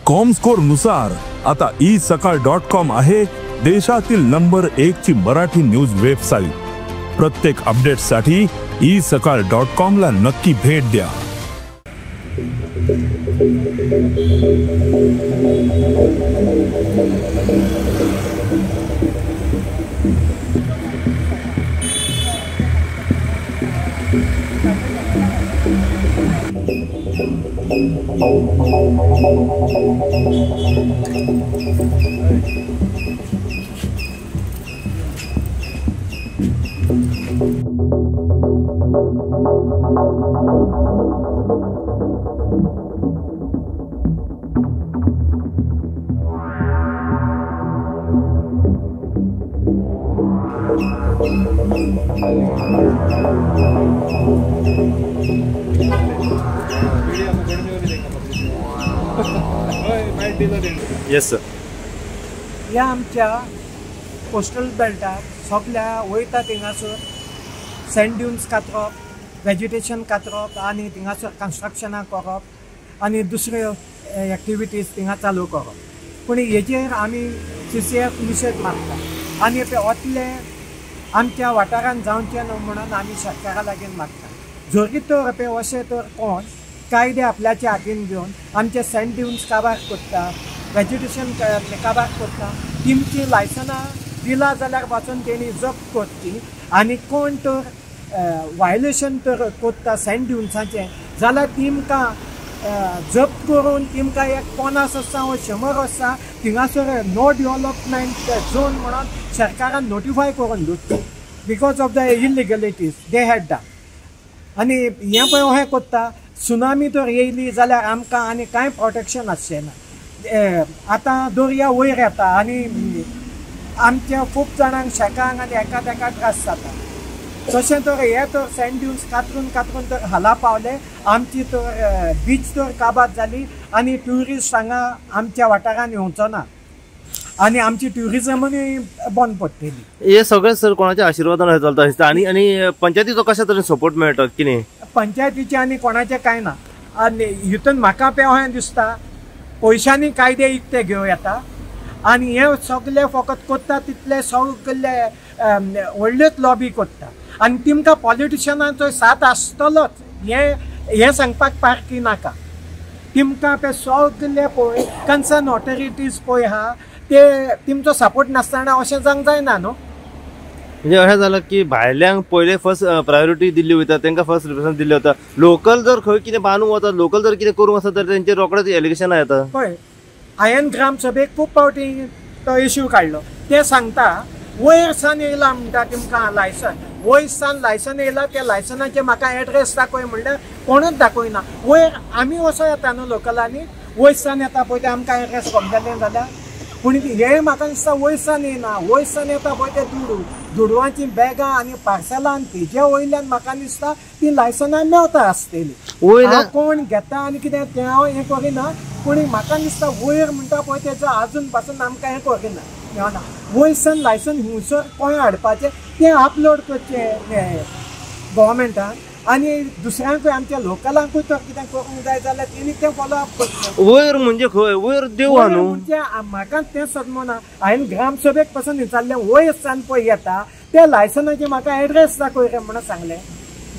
Comscore नुसार आता E सकाळ डॉट कॉम आहे देशातील नंबर 1 ची मराठी न्यूज वेबसाईट. प्रत्येक अपडेटसाठी ई सकाळ डॉट कॉम ला नक्की भेट द्या. Yes sir. ह्या आमच्या कोस्टल बेल्टार सगल्या वयता थिंगासर सँड ड्युन्स कातरप, वेजिटेशन कातरप आनी थिंगासर कन्स्ट्रक्शनां करप आनी दुसऱ्यो एक्टिविटीज थिंगा चालू करप. पूण हेजेर आमी CCF निशेध मागता आनी ते वतले आमच्या वाठारान जावचें न्हू म्हणून आमी सरकारा लागीं मागता. जरी तर ते अशें तर कोण कायदे आपल्याच्या हातीन घेवन आमचे सँड ड्युन्स काबार करता, वेजिटेशन काबार करता, तेमची लायसनां दिला जाल्यार पासून तेणी जप्त करची आनी कोण तर वायलेशन तर करता सँड ड्युन्साचें जाल्यार तेमकां जप्त करून तेमकां एक 50 वर्सां वा 100 वर्सां थिंगासर नो डेव्हलपमेंट झोन म्हणून सरकारान नोटिफाय करून दवरची because of the illegalities they had done. आनी हें पळय अशें करता, सुनामी तर येयली जाल्यार आमकां आनी कांय प्रोटेक्शन आसचें ना. आतां दर्या वयर येता आनी आमच्या खूब जाणांक शेकांक आनी एका तेका त्रास जाता. तशें तर हे तर सँड ड्युन्स कातरून कातरून तर हाला पावले, आमची तर बीच तर काबार जाली आनी ट्युरिस्ट हांगा आमच्या वाठारान येवचो ना आनी आमची ट्युरिजमूय बंद पडटली. हे सगळें सर कोणाच्या आशिर्वादान चलता दिसता आनी आनी पंचायतीचो कशा तरेन सपोर्ट मेळटा कितें? पंचायतीचे आनी कोणाचें कांय ना. आनी हितून म्हाका पळय अशें दिसता पयशांनी कायदे इकते घेवं येता आनी हे सगळे फकत करता तितले सगळे व्हडल्योच लॉबी करता आनी तेमकां पॉलिटिशनांचो साथ आसतलोच हें हें सांगपाक पारकी नाका. तेमकां ते सगळे पळय कन्सर्न ऑथॉरिटीज पळय आहा ते तेमचो सपोर्ट नासतना अशें जावंक जायना न्हू. म्हणजे अशें जालां की भायल्यांक पयले फर्स्ट प्रायोरिटी दिल्ली वयता, तांकां फर्स्ट प्रिफरन्स दिल्ली वता. लोकल जर खंय कितें बांदूंक वता, लोकल जर कितें करूंक वता तर तेंचेर रोखडेच एलिगेशनां येता. पळय हांवें ग्रामसभेक खूब फावटी तो इश्यू काडलो. ते सांगता वयर सान येयला म्हणटा तेमकां लायसन, वयर सान लायसन येयला, त्या लायसनाचें म्हाका एड्रेस दाखय म्हणल्यार कोणूच दाखयना. वयर आमी वचो येता न्हू लोकलांनी, वयर सान येता पळय ते आमकां एड्रेस समजलें जाल्यार. पूण हें म्हाका दिसता वयर सान येयना, वयर सान येता पळय ते दुडू, दुडवांची बॅगां आनी पार्सलां आनी तेजे वयल्यान म्हाका दिसता ती लायसनां मेवता आसतली. कोण घेता आनी कितें तें हांव हें करिना, पूण म्हाका दिसता वयर म्हणटा पळय तेजो आजून पासून आमकां हें करिना मेळना. वयर सान लायसन हुंयसर खंय हाडपाचें तें अपलोड करचें गव्हर्मेंटान आनी दुसऱ्यांकूय आमच्या लोकलांकूय तर कितें करूंक जाय जाल्यार तेणी तें फॉलो अप करचें. वयर म्हणजे खंय? वयर देव आहा न्हू. म्हणजे म्हाका तें समजना. हांवें ग्रामसभेक पासून विचारलें वयर सान पळय येता त्या लायसनाचें म्हाका एड्रेस दाखय रे म्हणून सांगलें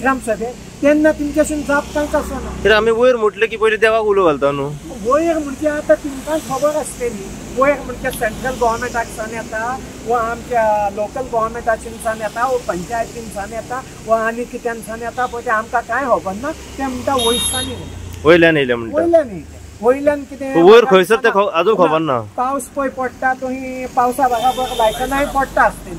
ग्रामसभेक, तेन्ना तुमच्यासून जाप कांयच आसना. कित्याक आमी वयर म्हटलें की पयलीं देवाक उलो घालता न्हू. वयर म्हणजे आतां तुमकां खबर आसतली वयर म्हणजे सेंट्रल गव्हर्मेंटाक सान येता वा आमच्या लोकल गव्हर्मेंटाच्यान येता वा पंचायतीन येता वा आनी कित्यान येता पळय तें आमकां कांय खबर ना. ते म्हणटा वयसान येयलें, वयल्यान येयलें म्हणटा, वयल्यान येयलें, वयल्यान कितें वयर खंयसर तें आजून खबर ना. पावस पळय पडटा थंय पावसा बराबर लायसनांय पडटा आसतली.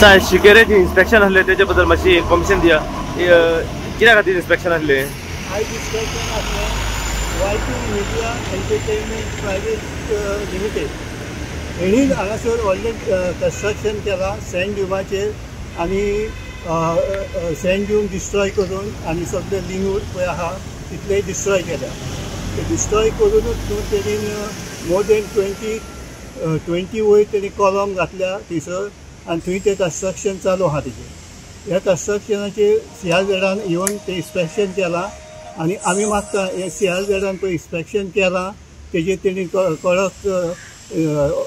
सायब शिकेरेचें इन्स्पेक्शन आसलें तेजे बद्दल मातशी इन्फॉर्मेशन दिया. कित्या खातीर इन्स्पेक्शन आसलें? आयज इन्स्पेक्शन आसलें YT media entertainment private limited हेणी हांगासर व्हडलें कन्स्ट्रक्शन केलां सँड ड्युमाचेर आनी सँड ड्यूम डिस्ट्रॉय करून आनी सगळे लिंग पळय आहा तितलेय डिस्ट्रॉय केल्या. ते डिस्ट्रॉय करूनच न्हू तेणीन मोर देन 20 वयर तेणी कॉलम घातल्या थंयसर आनी थंय तें कन्स्ट्रक्शन चालू आहा तेजें. ह्या कन्स्ट्रक्शनाचेर CRZान येवन तें इन्स्पेक्शन केलां आनी आमी मागता हे CRZान पळय इन्स्पेक्शन केलां तेजेर तेणी कडक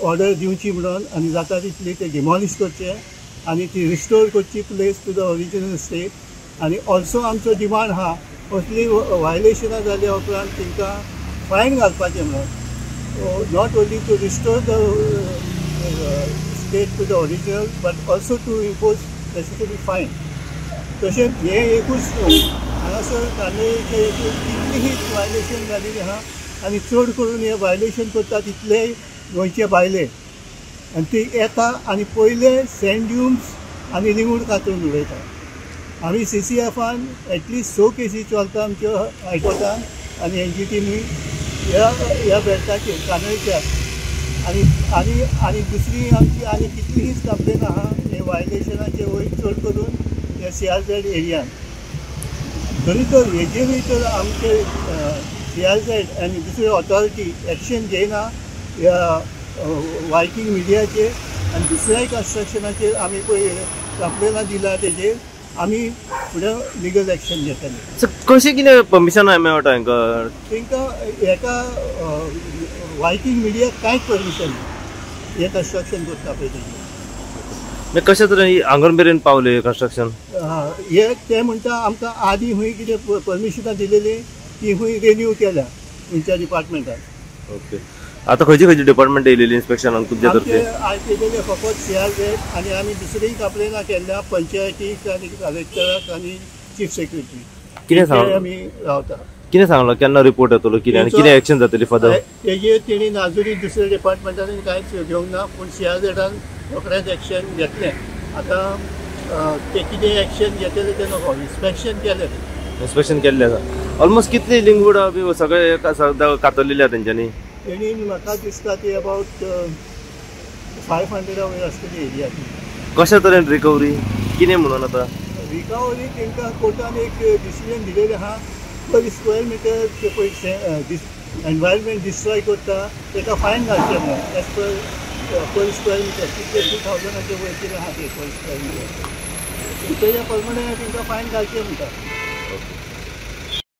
ऑर्डर दिवची म्हणून आनी जाता तितली ते डिमॉलिश करचे आनी ती रिस्टोर करची place to the original state. आनी ऑल्सो आमचो डिमांड आहा असली वायलेशनां जाल्या उपरांत तांकां फायन घालपाचें म्हणून, not only to restore the state to the original but also to impose necessary fine. तशेंच हें एकूच न्हू, हांगासर कांदोळीचे कितलींशींच वायलेशन जालेली आहा आनी चड करून हें वायलेशन करता तितले गोंयचे भायले आनी ती येता आनी पयले सँड ड्युन्स आनी लिंगूड कातरून उडयता. आमी CCFान एटलिस्ट 6 केसी चलता आमच्यो हायकोर्टान आनी NGTनी ह्या ह्या बेल्टाचेर कांदोळीच्या आनी आनी आनी दुसरी आमची आनी कितलीशींच कंप्लेन आहा हे वायलेशनाचे वयर चड करून ह्या CRZ एरियान. तरी तर हेजेरूय तर आमचे CRZ आनी दुसरी ऑथॉरिटी एक्शन घेयना ह्या वायकिंग मिडियाचेर आनी दुसऱ्याय कन्स्ट्रक्शनाचेर आमी पळय कंप्लेनां दिला तेजेर आमी फुडें लिगल एक्शन घेतले. कशें कितें परमिशन मेळटा हांकां? तांकां हेका वायकिंग मिडियाक कांयच परमिशन ना हें कन्स्ट्रक्शन करता पळय तेजेर. कशें तरेन हांगर मेरेन पावले कन्स्ट्रक्शन? हे ते म्हणटा आमकां आदीं खंय कितें परमिशनां दिलेलीं ती खंय रिन्यू केल्या खंयच्या डिपार्टमेंटान. ओके, आतां खंयची खंयची डिपार्टमेंट येयलेली इन्स्पेक्शनाक तुमच्या तर्फे? आयज केलेले फकत CRZ आनी आमी दुसरीय कंप्लेनां केल्ल्या पंचायतीक आनी कलेक्टराक आनी चीफ सेक्रेटरी. कितें सांगलां आमी रावता? कितें सांगलां केन्ना रिपोर्ट येतलो कितें आनी कितें एक्शन जातली फर्दर? तेजेर तेणी आजुनूय दुसऱ्या डिपार्टमेंटान कांयच घेवंक ना, पूण CRZान रोखडेंच एक्शन घेतलें. आतां ते कितें एक्शन घेतलें तें नको, इन्स्पेक्शन केलें. इन्स्पेक्शन केल्लें आसा. ऑलमोस्ट कितली लिंगूड बी सगळे कातरलेले आसा तेंच्यांनी? तेणी म्हाका दिसता ती अबावट 500 वयर आसतली एरिया ती. कशा तरेन रिकवरी कितें म्हणून आतां? रिकवरी तांकां कोर्टान एक डिसिजन दिलेलें आहा पर स्क्वेअर मिटर ते पळय एनवायरमेंट डिस्ट्रॉय करता ताका फायन घालचें म्हणून एज पर स्क्वेअर मिटर कितले 2000 वयर कितें आहा ते पर स्क्वेअर मिटर तेज्या प्रमाणे तांकां फायन घालचें म्हणटा.